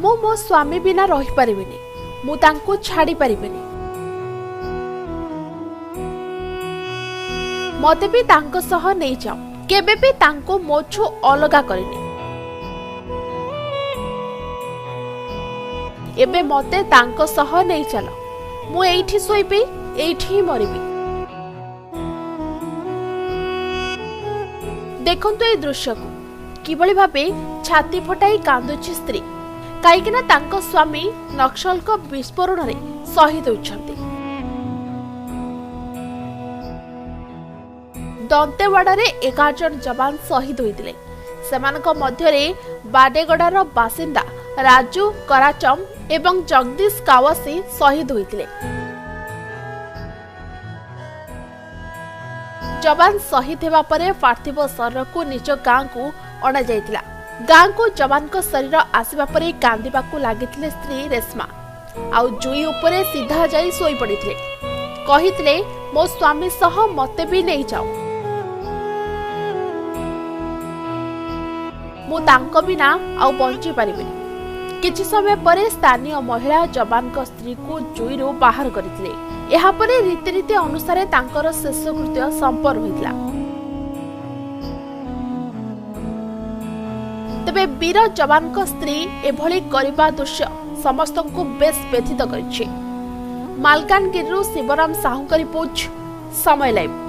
ମୁଁ ମୋ ସ୍ୱାମୀ ବିନା ରହିପାରିବିନି, ମୁଁ ତାଙ୍କୁ ଛାଡ଼ି ପାରିବିନି। ମତେ ବି ତାଙ୍କ ସହ ନେଇଯାଅ, କେବେ ବି ତାଙ୍କୁ ମୋଠୁ ଅଲଗା କରିନି। ଏବେ ମତେ ତାଙ୍କ ସହ ନେଇ ଚାଲ, ମୁଁ ଏଇଠି ଶୋଇବି, ଏଇଠି ହିଁ ମରିବି। ଦେଖନ୍ତୁ ଏଇ ଦୃଶ୍ୟକୁ, କିଭଳି ଭାବେ ଛାତି ଫଟାଇ କାନ୍ଦୁଛି ସ୍ତ୍ରୀ, କାହିଁକିନା ତାଙ୍କ ସ୍ୱାମୀ ନକ୍ସଲଙ୍କ ବିସ୍ଫୋରଣରେ ଶହୀଦ ହୋଇଛନ୍ତି। ଦନ୍ତେୱାଡାରେ 11 ଜଣ ଯବାନ ଶହୀଦ ହୋଇଥିଲେ। ସେମାନଙ୍କ ମଧ୍ୟରେ ବାଡେଗଡାର ବାସିନ୍ଦା ରାଜୁ କରାଚମ ଏବଂ ଜଗଦୀଶ କାୱାସି ଶହୀଦ ହୋଇଥିଲେ। ଯବାନ ଶହୀଦ ହେବା ପରେ ପାର୍ଥିବ ଶରୀରକୁ ନିଜ ଗାଁକୁ ଅଣାଯାଇଥିଲା। ଗାଁକୁ ଯବାନଙ୍କ ଶରୀର ଆସିବା ପରେ କାନ୍ଦିବାକୁ ଲାଗିଥିଲେ ସ୍ତ୍ରୀ ରେଶମା, ଆଉ ଜୁଇ ଉପରେ ସିଧା ଯାଇ ଶୋଇପଡ଼ିଥିଲେ। କହିଥିଲେ, ମୋ ସ୍ୱାମୀ ସହ ମତେ ବି ନେଇଯାଅ, ମୁଁ ତାଙ୍କ ବିନା ଆଉ ବଞ୍ଚି ପାରିବିନି। କିଛି ସମୟ ପରେ ସ୍ଥାନୀୟ ମହିଳା ଯବାନଙ୍କ ସ୍ତ୍ରୀକୁ ଜୁଇରୁ ବାହାର କରିଥିଲେ। ଏହାପରେ ରୀତିନୀତି ଅନୁସାରେ ତାଙ୍କର ଶେଷକୃତ୍ୟ ସମ୍ପନ୍ନ ହୋଇଥିଲା। ତେବେ ବୀର ଯବାନଙ୍କ ସ୍ତ୍ରୀ ଏଭଳି କରିବା ଦୃଶ୍ୟ ସମସ୍ତଙ୍କୁ ବେଶ୍ ବ୍ୟଥିତ କରିଛି। ମାଲକାନଗିରିରୁ ଶିବରାମ ସାହୁଙ୍କ ରିପୋର୍ଟ, ସମୟ ଲାଇଭ୍।